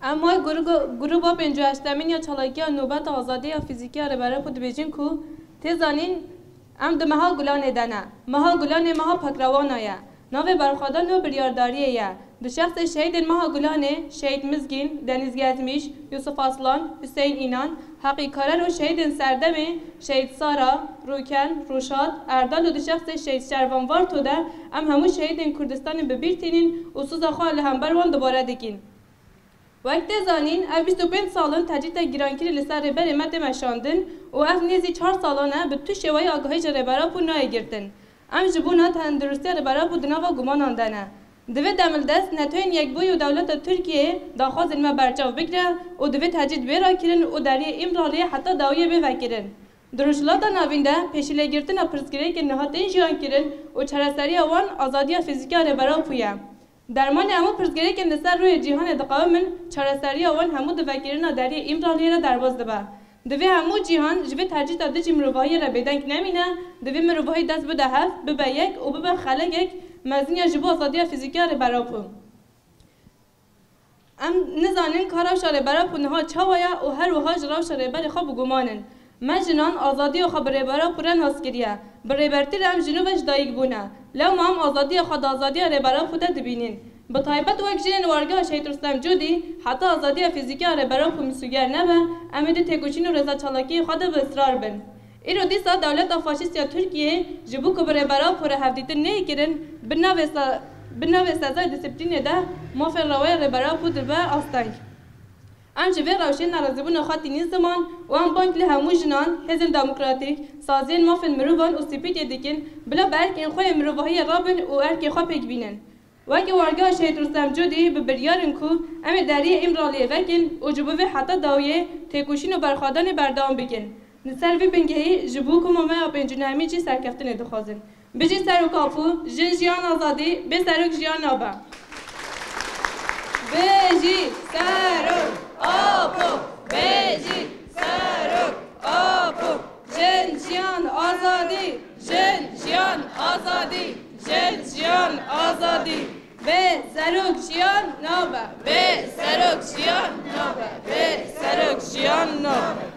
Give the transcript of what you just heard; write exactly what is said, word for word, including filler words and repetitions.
Em wek grugo-, gruba pêncî û heştemîn ya Çalakiya Nobeta Azadiya Fîzîkî ya Rêber Apo dibêjin ku tê zanîn em di meha Gulanê de ne. Meha Gulanê meha Pakrewana ye. Navê berxwedan û biryardariyê ye. Di şexsê şehîdên meha Gulanê, Şehîd Mizgîn, Deniz Gezmiş, Yusuf Aslan, Hüseyin İnan, Heqî Karer û şehîdên serdemê, Şehîd Sara, Rûken, Rûşat, Erdal û di şexsê Şehîd Şervan Varto de em hemû şehîdên Kurdistanê bi bîr tînîn û soza xwe li hember wan dubare dikîn. Wek tê zanîn, ev bîst û pênc sal in tecrîdek gîrankirî li ser rêberê me tê meşandin û ev nêzî çar salan e bi tu şêweyî agahî ji Rêber Apo nayê girtin. Em ji bona tendirustiya Rêber Apo di nava gumanan de ne. Divê demildest NATOyên Yekbûyî û dewleta Tirkiyeyê daxwazên me berçav bigire û divê tecrîd bê rakirin û deriyê Îmraliyê heta dawiyê bê vekirin. Di Rojhilata Navîn de pêşîlêgirtina pirsgirêkên niha tên jiyankirin û çareseriya wan azadiya fîzîkî ya Rêber Apo ye. Dermanê hemû pirsgirêkên li ser rûyê cîhanê diqewimin, çareseriya wan hemû di vekirina deriyê Îmraliyê re derbas dibe. Divê hemû cîhan ji vê tecrîda dijî mirovahiyê re bêdeng nemîne, divê mirovahî dest bide hev, bibe yek û bibe xelekek mezin ya ji bo azadiya fîzîkî ya Rêber Apo. Em nizanin ka rewşa Rêber Apo niha çawa ye û her wiha ji rewşa rêberê xwe bi guman in. Me jinan azadiya xwe bi Rêber Apo re nas kiriye. Bi Rêbertî re em ji nû ve ji dayik bûne. Lewma em azadiya xwe di azadiya Rêber Apo de dibînin. Bi taybet wek jinên wargeha Şehîd Rustem Cûdî heta azadiya fîzîkî ya Rêber Apo misûger nebe, em ê di têkoşîn û rêza çalakiyê xwe de bi israr bin. Îro dîsa dewleta faşîst ya Tirkiyeyê ji bo ku bi Rêber Apo re hevdîtin neyê kirin, bi navê se-, bi navê sezayê dîsîplînê de mafên reweya Rêber Apo dibe asteng. Em ji vê rewşê nerazîbûna xwe tînin ziman û em bang li hemû jinan, hêzên demokratîk, saziyên mafên mirovan û CPTê dikin, bila bi erkên xwe yê mirovahiyê rabin û erkê xwe pêk bînin. Weke wargeha Şehîd Rustem Cûdî bi biryar in ku em ê deriyê Îmraliyê vekin û ji bo vê heta dawiyê têkoşîn û berxwedanê berdewam bikin. Li ser vî bingehî ji bo koma me ya pêncî nehemîn jî serkeftinê dixwazin. Bijî Serok Apo, jin jiyan azadî, bê Serok jiyan nabe. Bijî Serok Apo, bijî Serok Apo, jin jiyan azadî, jin jiyan azadî, jin jiyan azadî. Bê Serok jiyan nabe. Bê Serok jiyan nabe. Bê Serok jiyan nabe.